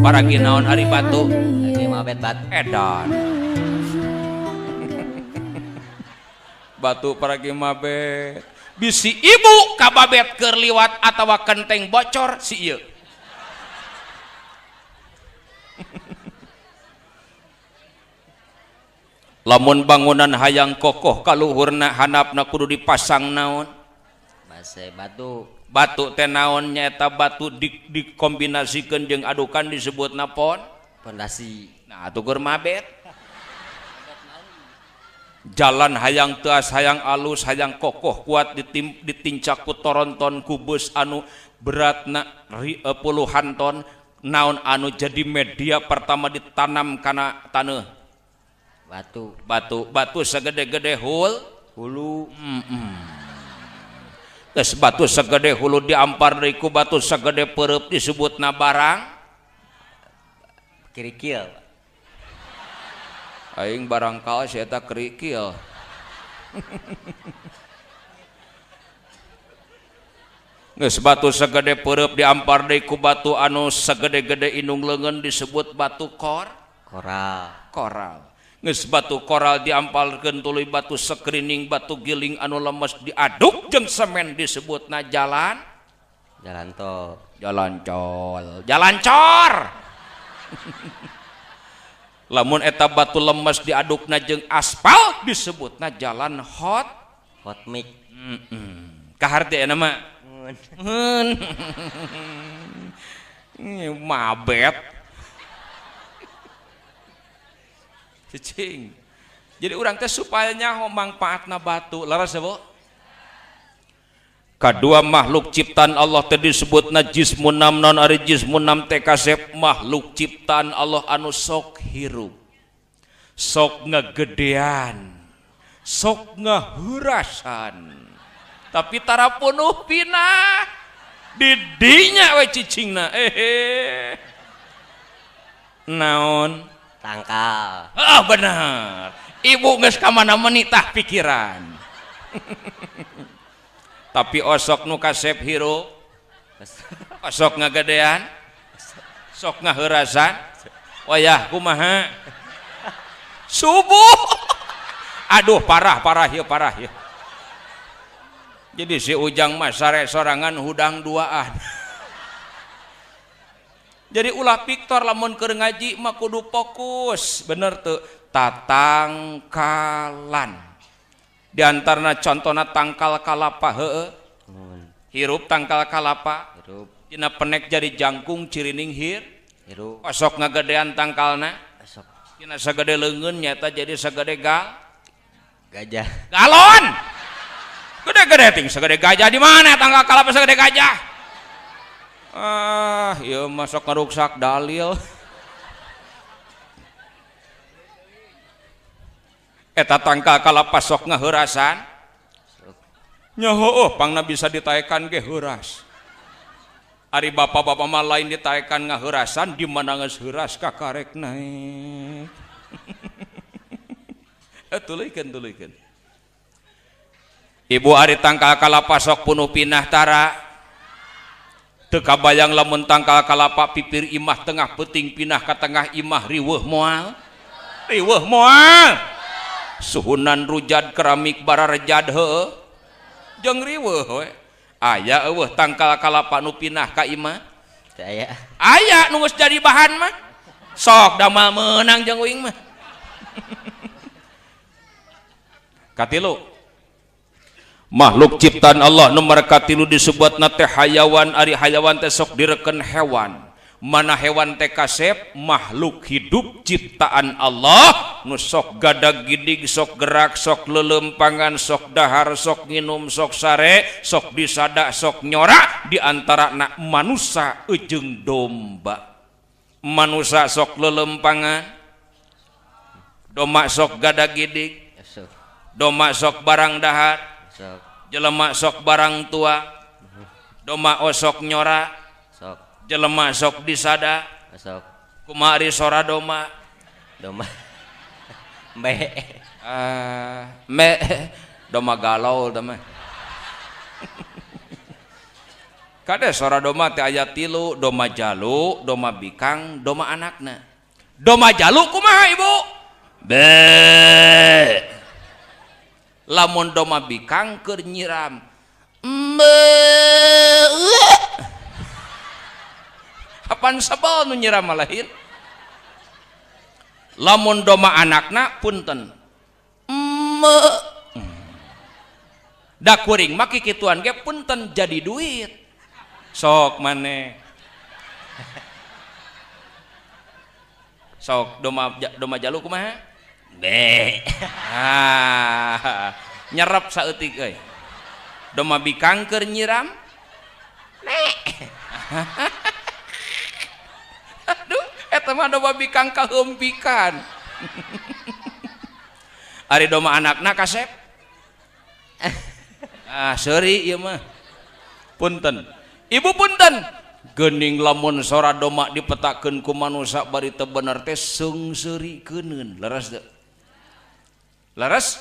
Paragi naon ari batu? Lagi mabet batu. Edan. Batu paragi mabet. Bisi ibu kababet keur liwat atawa kenteng bocor si ieu. Lamun bangunan hayang kokoh kaluhurna handapna kudu dipasang naon? Base batu. Batu teh naon nyaeta batu dikombinasikeun jeung adukan disebutna pon pondasi. Nah atuh keur mabet. Jalan hayang teas hayang alus hayang kokoh kuat ditincak ku toronton ku bus anu beratna puluhan ton naon anu jadi media pertama ditanam kana taneuh batu. Batu batu segede-gede hulu. Geus batu segede hulu diampar deui ku batu segede peureub disebutna barang kerikil. Aing barangkal si eta kerikil. Geus batu segede peureub diampar deui ku batu anu segede-gede indung leungeun disebut batu koral. Koral. Geus batu koral diampalkeun tuluy batu sekrining, batu giling anu lemes diaduk jeung semen disebutna jalan jalan tol. Jalan col. Jalan cor. Lamun eta batu lemes diadukna jeung aspal disebutna jalan hot hot mix. Kaharti eta mah. Mabet. Cicing. Jadi urang teh supaya nyaho mangpaatna batu. Leres ya, Bu? Kadua makhluk ciptaan Allah teh disebutna jismun nam non ari jismun nam teh kasep makhluk ciptaan Allah anu sok hirup, sok ngegedean, sok ngeheurasan, tapi tara punuh pinah didinya we cicingna. Naon tangkal. Ah bener, ibu geus ka mana menitah pikiran. Tapi osok nu kasep hirup, osok ngagedean, sok ngaheurasan, wayah kumaha subuh. Aduh parah parah ya parah ya. Jadi si Ujang mah sare sorangan hudang duaan. Jadi ulah piktor lamun keur ngaji mah kudu fokus, bener teu? Tatangkalan. Di antarana contona tangkal kalapa heueuh. Hirup tangkal kalapa, hirup. Dina penek jadi jangkung cirining hirup. Osok ngagedean tangkalna. Osok. Dina sagede leungeun nyata jadi sagede gajah. Galon. Gede-gede ting segede gajah di mana tangkal kalapa segede gajah? Ah, ieu mah sok ngaruksak dalil. Eta tangkal kalapa sok ngaheurasan. Nya heueuh pangna bisa ditaekan ge heuras. Ari bapak-bapak mah lain ditaekan ngaheurasan di mana geus heuras kakarek naek. Tuluykeun tuluykeun. Ibu ari tangkal kalapa sok punuh pinah tara. Teu kabayang lamun tangkal kalapa pipir imah tengah peuting pinah ka tengah imah riweuh moal. Riweuh moal. Suhunan rujad keramik bararejad heueuh. Jeung riweuh we. Aya eueuh tangkal kalapa nu pinah ka imah? Teu aya. Aya nu geus jadi bahan mah. Sok damal meunang jeung uing mah. Katilu. Makhluk ciptaan Allah nomor katilu disebutna teh hayawan. Ari hayawan teh sok direken hewan. Mana hewan teh kasep makhluk hidup ciptaan Allah nu sok gadag gidig, sok gerak, sok leuleumpangan, sok dahar, sok nginum, sok sare, sok disada, sok nyorak. Di antara na manusa jeung domba. Manusa sok leuleumpangan, domba sok gadag gidig, domba sok barang dahar, jelema sok barang tua, domba osok nyora, jelema sok disada, kumaha ari sora domba? Domba me me domba galau domba. Kade sora doma teh aya tilu, doma jalu, doma bikang, doma anakna. Doma jalu kumaha ibu? Be. Lamun doma bikang keur nyiram. Me. Apaan sebel nu nyiram malahin? Lamun doma anakna punten. Me. Da kuring mah kikituan ge punten jadi duit. Sok maneh. Sok doma jalu kumaha? Be. Ah, nyerep saeutik euy. Doma bikang keur nyiram. Nek. Aduh, eta mah doma bikang kaheumpikan. Ari doma anakna kasep. Ah, seuri ieu mah. Punten. Ibu punten. Geuning lamun sora doma dipetakeun ku manusa bari teu bener teh seungseuri keuneun. Leres teu? Leres?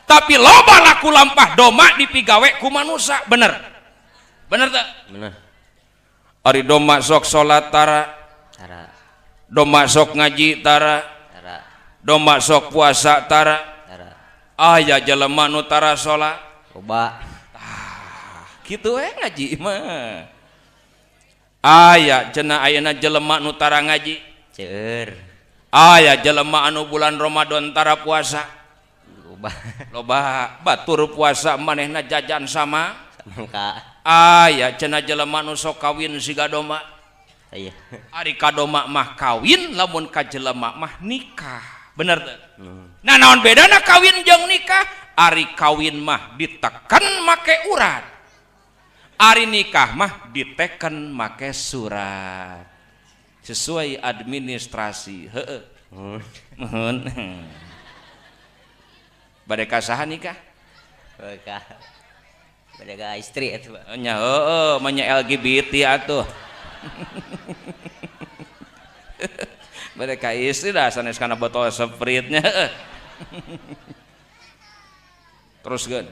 Tapi loba laku lampah doma dipigawe ku manusa, bener? Bener teu? Bener. Ari doma sok salat tara. Tara. Doma sok ngaji tara. Tara. Doma sok puasa tara. Tara. Aya jelema nu tara salat. Loba. Tah, kitu we ngaji mah. Aya cenah ayeuna jelema nu tara ngaji. Ceur. Aya jelema anu bulan Ramadan tara puasa. Loba. Loba batur puasa manehna jajan sama samangka. Aya cenah jelema nu sok kawin siga doma. Aya. Ari ka doma mah kawin lamun ka jelema mah nikah. Bener teu? Nah naon bedana kawin jeung nikah? Ari kawin mah diteken make urat. Ari nikah mah diteken make surat. Sesuai administrasi. Heeh. Muhun. Bade ka saha nikah? Bade ka istri atuh, Pak. Nya heueuh, mah nya LGBT atuh. Bade ka istri dah sanes kana botol Sprite nya. Terus geun.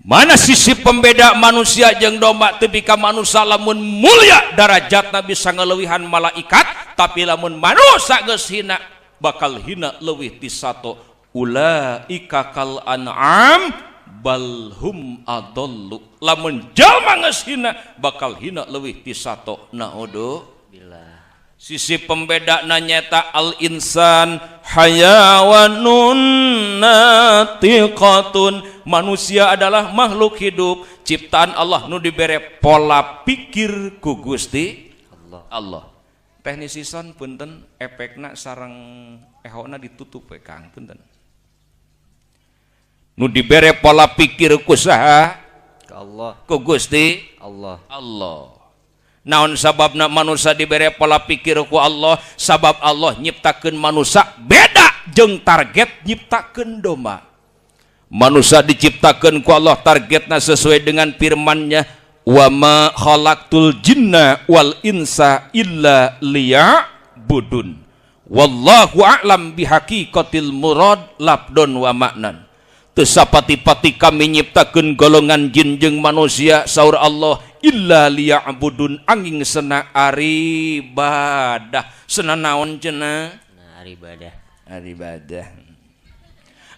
Mana sisi pembeda manusia jeung domba? Tepi ka manusia lamun mulia darajatna bisa ngaleuwihan malaikat, tapi lamun manusia geus hina bakal hina leuwih ti sato. Ulaika kal an'am bal hum adallu. Lamun jalma geus hina bakal hina leuwih ti sato. Naudzubillah. Sisi pembeda nanyeta al insan hayawanun natiqatun. Manusia adalah makhluk hidup ciptaan Allah nu dibere pola pikir ku Gusti Allah. Allah. Teknisi son punten efekna sareng ehona ditutup we Kang punten. Nu dibere pola pikir ku saha? Ku Allah. Ku Gusti Allah. Allah. Naon sababna manusia dibere pola pikir ku Allah? Sabab Allah nyiptakeun manusia beda jeung target nyiptakeun domba. Manusia diciptakeun ku Allah targetna sesuai dengan firman-Nya, wa ma khalaqtul jinna wal insa illa liya'budun. Wallahu a'lam bihaqiqatil murad labdon wa ma'nan. Teu sapati-pati kami nyiptakeun golongan jin jeung manusia saur Allah illa liya'budun angin sena aribadah. Sena naon cenah? Nah, aribadah. Aribadah.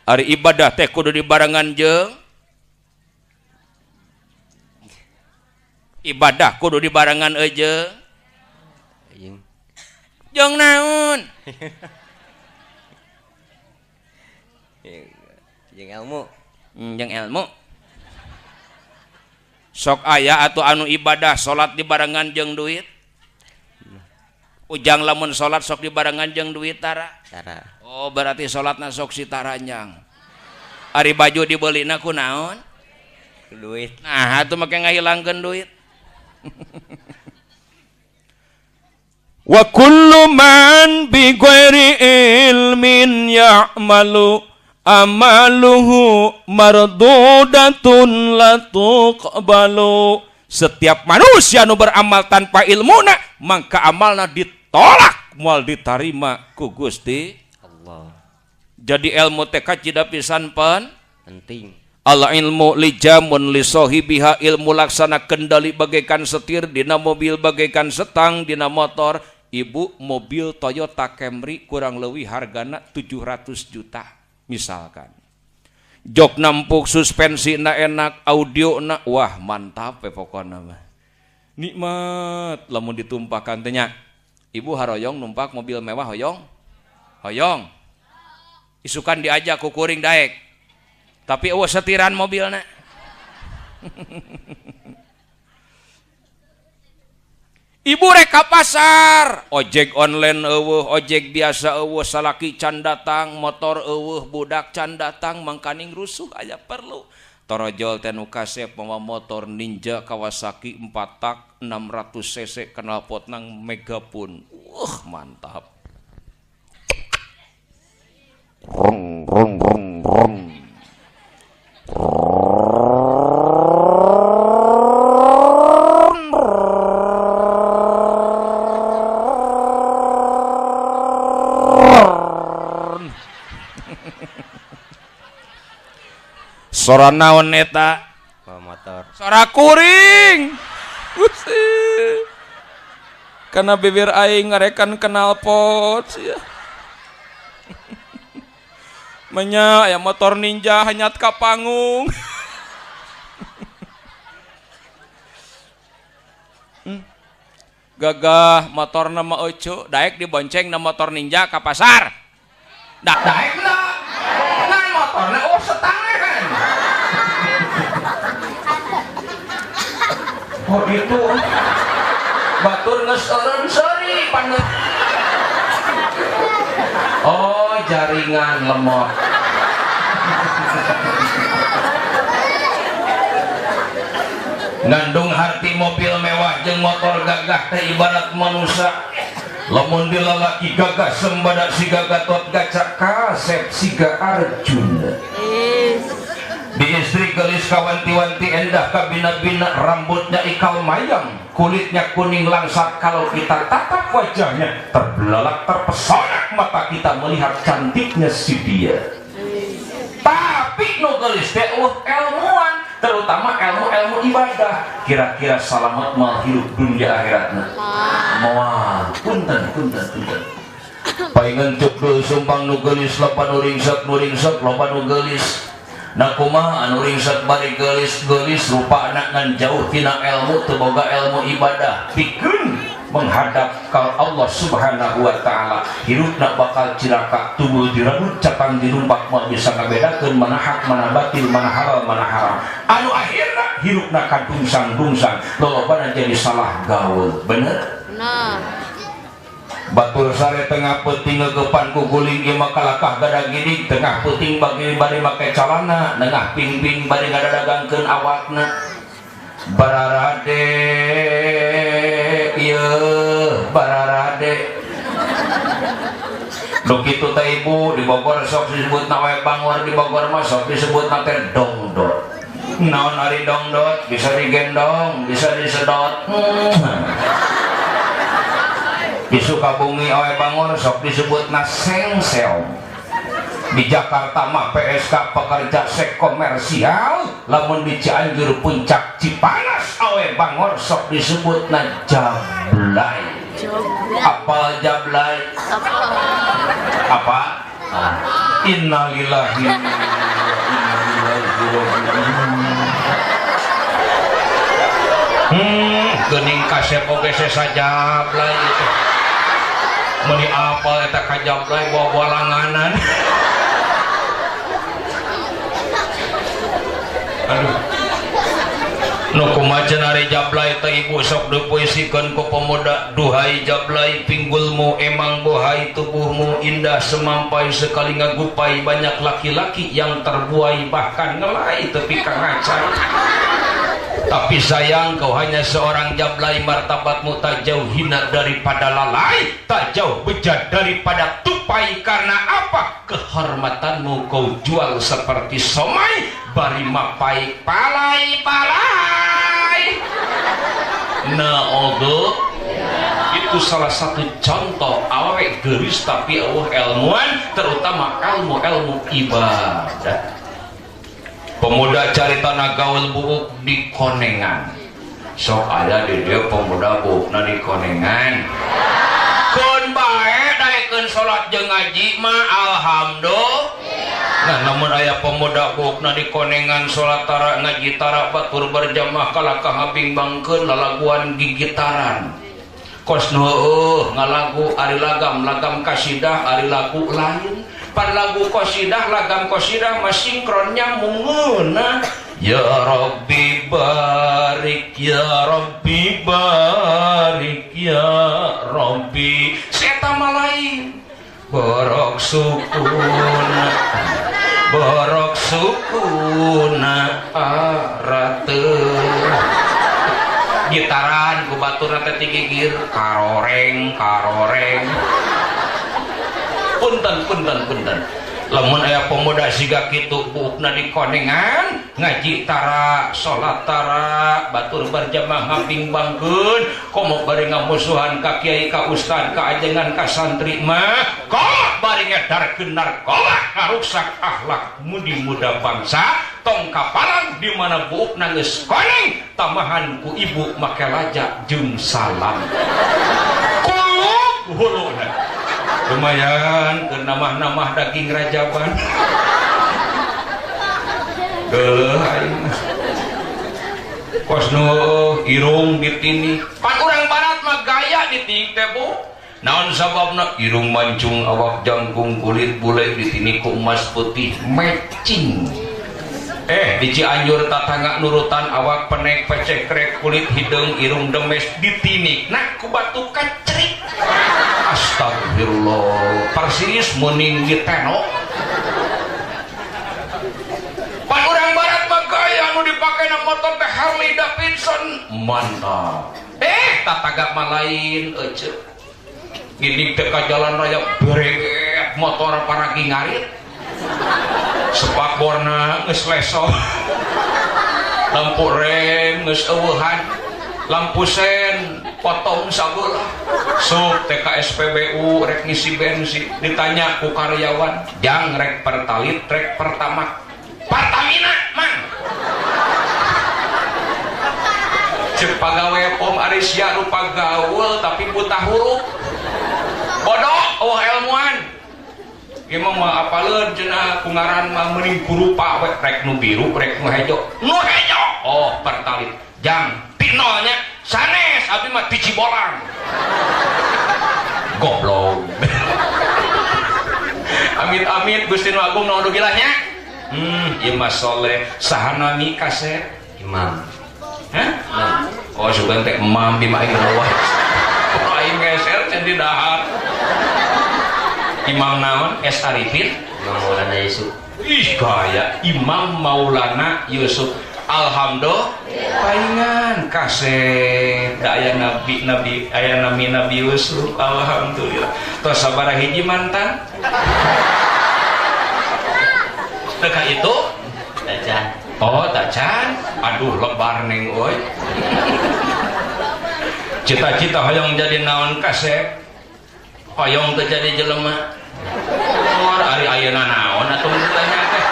Ari ibadah teh kudu dibarengan jeung ibadah kudu dibarengan eujeung jeung naon? Jeung ilmu. Jeung ilmu. Sok aya atuh anu ibadah salat dibarengan jeung duit. Ujang lamun salat sok dibarengan jeung duit tara. Tara. Oh berarti salatna sok si taranjang. Ari baju dibelina ku naon? Duit. Nah atuh make ngahilangkeun duit. Wa kullu man bi ghairi ilmin ya'malu amaluhu mardudatun la tuqbalu. Setiap manusia nu beramal tanpa ilmuna maka amalna ditolak moal ditarima ku Gusti Allah. Jadi ilmu teh kacida pisan penting. Al ilmu lijamun li sahibiha, ilmu laksana kendali bagaikan setir dina mobil, bagaikan setang dina motor. Ibu mobil Toyota Camry kurang lebih hargana 700 juta misalkan. Jok nampuk, suspensi na enak, audio na wah mantap we pokona mah. Nikmat lamun ditumpakan teh nya. Ibu haroyong numpak mobil mewah hoyong? Hoyong. Isukan diajak ku kuring daek. Tapi eueuh setiran mobilna. Ibu rek ka pasar, ojek online eueuh, ojek biasa eueuh, salaki can datang, motor eueuh, budak can datang, mangkaning rusuh aya perlu. Torojol teh nu kasep mawa motor Ninja Kawasaki 4 tak 600 cc knalpot nang megapun. Wah, mantap. Rong rong rong rong. Sora naon eta? Motor. Sora kuring. Gusti. Karena bibir aing ngarekan knalpot sia. Menya aya motor Ninja hanyat ka panggung. Gagah motorna mah eucu, daek dibonceng na motor Ninja ka pasar. Daek na. Nah motorna oh setangan. Oh itu batur geus eureun seuri paneut. Oh jaringan lemot. Ngandung harti mobil mewah jeung motor gagah teh ibarat manusia. Lamun dilalaki gagah sembada siga Gatot Kaca, kasep siga Arjuna. Di istri gelis kawanti-wanti endah kabina-bina, rambutnya ikal mayang, kulitnya kuning langsat. Kalau kita tatap wajahnya terbelalak terpesona mata kita melihat cantiknya si dia. Tapi nu geulis teh eueuh ilmuan, terutama ilmu-ilmu ibadah. Kira-kira salamet moal hirup dunia akhiratna? Moal. Punten punten punten. Paingan cuk deui sumpang nu geulis loba nu ringsek, nu ringsek loba nu geulis. Nah kumaha anu ringsek bari geulis-geulis rupana ngan jauh tina ilmu, teu boga ilmu ibadah. Pikeun menghadap ka Allah Subhanahu wa taala, hirupna bakal cilaka, tubul direbut, catang dirumpak, moal bisa ngabedakeun mana hak, mana batil, mana halal, mana haram. Anu akhirna hirupna kadungsang-dungsang, lolobana jadi salah gaul. Bener? Bener. Batur sare tengah peuting ngegepan ku guling ieu mah kalakah gadagidig, tengah peuting bagi bari make calana, nengah pingping bari ngadadagangkeun awakna. Bararade ieu bararade. Nu kitu teh ibu di Bogor sok disebutna we bangor, di Bogor mah sok disebutna teh dongdot. Naon ari dongdot? Bisa digendong, bisa disedot. Di Sukabumi awe bangor sok disebutna sengseong. Di Jakarta mah PSK pekerja seks komersial, lamun di Cianjur puncak Cipanas awe bangor sok disebutna jablay. Apa jablay? Apa? Innalillahi wa inna ilaihi raji'un. Geuning kasep oge sesa jablay itu. Meuni apal eta ka jablay bawa langanan. Aduh. Nu kumaha cenah ari jablay teh ibu sok dipuisikeun ku pemuda, duhai jablay pinggulmu emang bohai, tubuhmu indah semampai, sekali ngagupai banyak laki-laki yang terbuai bahkan ngelai tepi ka ngacai. Tapi sayang kau hanya seorang jablay, martabatmu tak jauh hina daripada lalai, tak jauh bejat daripada tupai. Karena apa? Kehormatanmu kau jual seperti somai, bari mapai palai palai. Naodo itu salah satu contoh awewe geulis tapi eueuh ilmuan, terutama ilmu-ilmu ibadah. Pemuda caritana gaul buuk di konengan. Sok aya di dieu pemuda buukna di konengan. Keun bae daekeun salat jeung ngaji mah alhamdulillah. Nah, namun aya pemuda buukna di konengan salat tara ngaji tara batur berjamaah kalakah ngabingbangkeun lalaguan gigitaran. Kos nu heueuh ngalagu ari lagam lagam kasidah ari lagu lain. Pan lagu qasidah lagam qasidah mah sinkron nyambungeunna. Ya Rabbi barik, ya Rabbi barik, ya Rabbi. Seta mah lain. Borok sukuna, borok sukuna arate. Gitaran ku baturna teh tigigir karoreng karoreng. Punten punten punten. Lamun aya pemuda siga kitu buukna di konengan ngaji tara salat tara batur berjamaah ngabingbangkeun komo bari ngamusuhan ka kiai ka ustad ka ajengan ka santri mah komo bari ngedarkeun narkoba ngaruksak akhlak mudi muda bangsa tong kapalang di mana buukna geus koneng tamahan ku ibu make laja jeung salam kulub huluna. Lumayan keur namah-namah daging rajaban. Geuleuh aing. Kos nu irung ditini. Pan urang barat mah gaya ditiing teh Bu. Naon sababna irung mancung awak jangkung kulit bule ditini ku emas putih matching. Di Cianjur tatangga nurutan awak penek pecekrek kulit hideung irung demes ditinik. Nah ku batu kacrik. Astagfirullah, persis meuning diteno. Pan urang barat mah gaya nu dipake na motor teh Harley Davidson. Mantap. Tataga mah lain euceu. Gini teh ka jalan raya bereget motor paragi ngarit. Sepakborna geus leso. Lampu rem geus eueuhan. Lampu sen potong sabelah. Sup TKSPBU rek ngisi bensin ditanya ku karyawan, "Jang rek pertalit rek pertama." Pertamina, Mang. Cek pagawe pom ari sia rupa gaul tapi buta huruf. Bodoh eueuh ilmuan. Ieu mah moal apaleun cenah ku ngaran mah meuning kurupa we rek nu biru rek nu hejo. Nu hejo. Oh, pertalit. Jang tinolnya sanes abdi mah ti Cibolang. Goblok. Amit-amit Gusti Nu Agung naudzubillah nya. Ieu mah soleh saha nami kasep? Imam. Hah? Imam. Oh, sugan teh emam bima aing rawas. Aing geser can di dahar. Imam naon? S Arifin? Imam Maulana Yusuf. Ih, gaya Imam Maulana Yusuf. Alhamdulillah. Palingan kasep da aya nabi nabi aya nami Nabi Yusuf. Alhamdulillah. Tos sabaraha hiji mantan? Teka itu? Tacan. Oh, tacan. Aduh, lebar neng euy. Cita-cita hoyong jadi naon kasep? Hoyong teu jadi jelema. Oh, ari ayeuna naon atuh ditanya teh.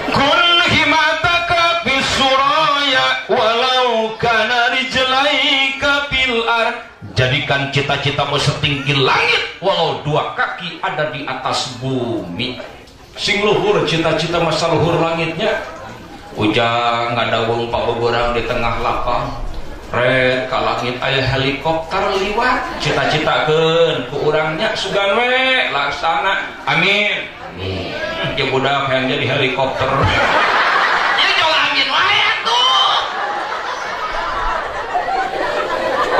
Kun himataka bisuraya walau kana rijlaika bil ar. Jadikan cita-citamu setinggi langit walau dua kaki ada di atas bumi. Sing luhur cita-cita masa luhur langitnya. Ujang ngadawung pabogorang di tengah lapang. Red ka langit aya helikopter liwat. Cita-citakeun ku urangnya sugan we laksana. Amin. Amin. Ya budak yang jadi helikopter. Ya jauh amin wae atuh.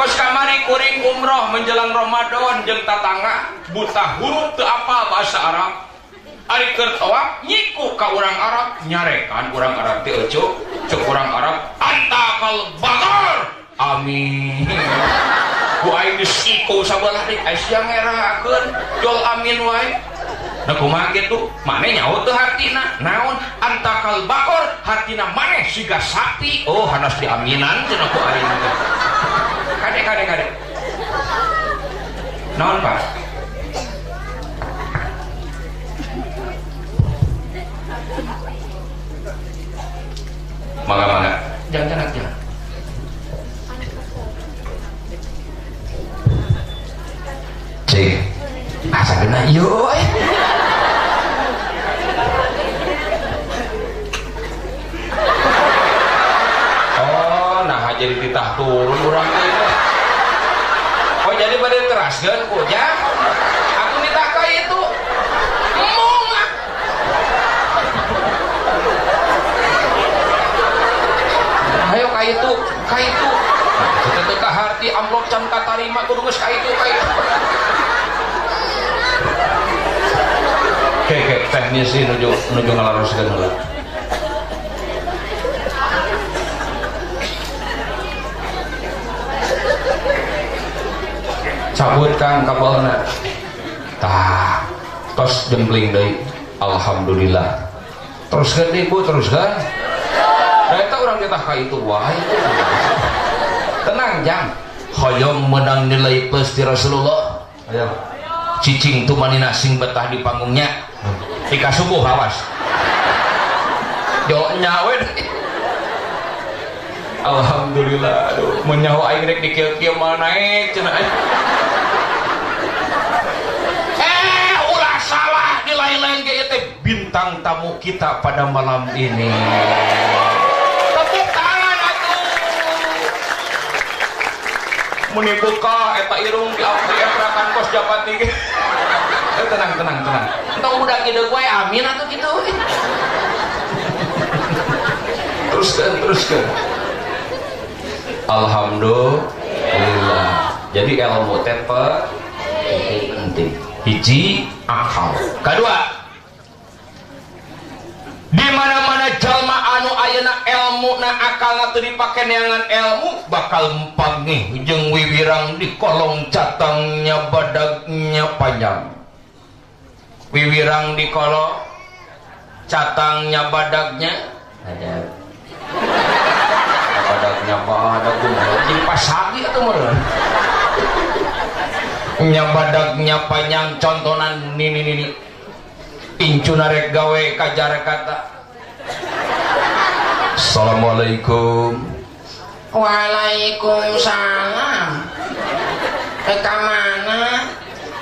Kos kamari kuring umroh menjelang Ramadan jeung tatangga buta huruf teu apal bahasa Arab. Ari keur tawaf nyiku ka urang Arab nyarekan urang Arab teh eucuk cek urang Arab anta kal bagar. Amin. Ku aing disiku sabelah deui ai sia ngerakeun jol amin wae. Da kumaha kitu? Maneh nyaho teu hartina? Naon? Antakal bakor hartina maneh siga sapi. Oh, hanas diaminan cenah ku aing teh. Kade kade kade. Naon, Pak? Mangga mangga. Jangan jangan jangan. Cik, asa kena ieu euy. Oh, nah jadi titah turun urang teh. Oh, jadi bade teraskeun ku ujang. Aku nitah ka itu. Embung ah. Ayo ka itu, ka itu. Nah, teu kaharti amplop can katarima kudu geus ka itu, ka itu. Oke, oke, teknisi nuju nuju ngalaroskeun heula. Cabut Kang kabelna. Tah, tos jempling deui. Alhamdulillah. Teruskeun deui Bu, teruskeun. Da eta urang ditah ka itu wae. Tenang jang. Hoyong menang nilai plus di Rasulullah. Ayo. Cicing tumanina sing betah di panggungnya. Tika subuh awas. Jo nyawe. Alhamdulillah, aduh, mun nyaho aing rek dikieu-kieu mah naik cenah. Ulah salah di lain-lain ge ieu teh bintang tamu kita pada malam ini. Tepuk tangan atuh. Mun dibuka eta irung dieprakan kos japati ge. Tenang tenang tenang. Entong budak hideung wae amin atuh kitu. Teruskeun teruskeun. Alhamdulillah. Jadi ilmu teh penting. Hiji akal. Kedua, di mana-mana jalma anu ayeuna elmuna akalna teu dipake neangan ilmu bakal pangih jeung wiwirang di kolong catangnya badagnya panjang. Wiwirang di kolong catangnya badagnya ada. Badagnya badag jeung pasagi atuh meureun. Nya badagnya panjang contonan nini nini. Incuna rek gawe ka Jakarta. Assalamualaikum. Waalaikumsalam. Rek ka mana?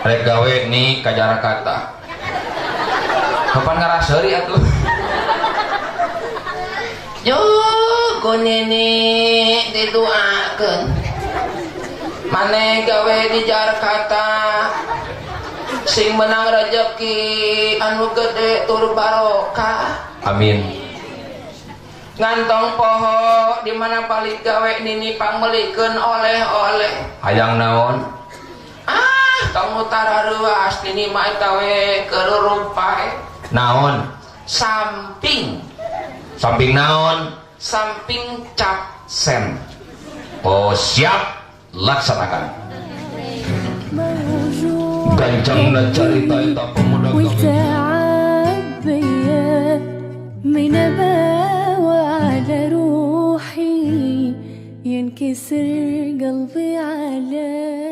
Rek gawe nih ka Jakarta. Kapan ngaraseuri atuh? Yo, ku nini didoakeun. Mane gawe di Jakarta sing menang rezeki anu gede tur barokah. Amin. Ngantong poho di mana balik gawe nini pangmelikeun oleh-oleh. Hayang naon? Ah, tong utara reuas nini mah eta we keur rupae. Naon? Samping. Samping naon? Samping cap sen. Oh, siap, laksanakan. Gancangna carita eta pemuda gawe. ينكسر قلبي على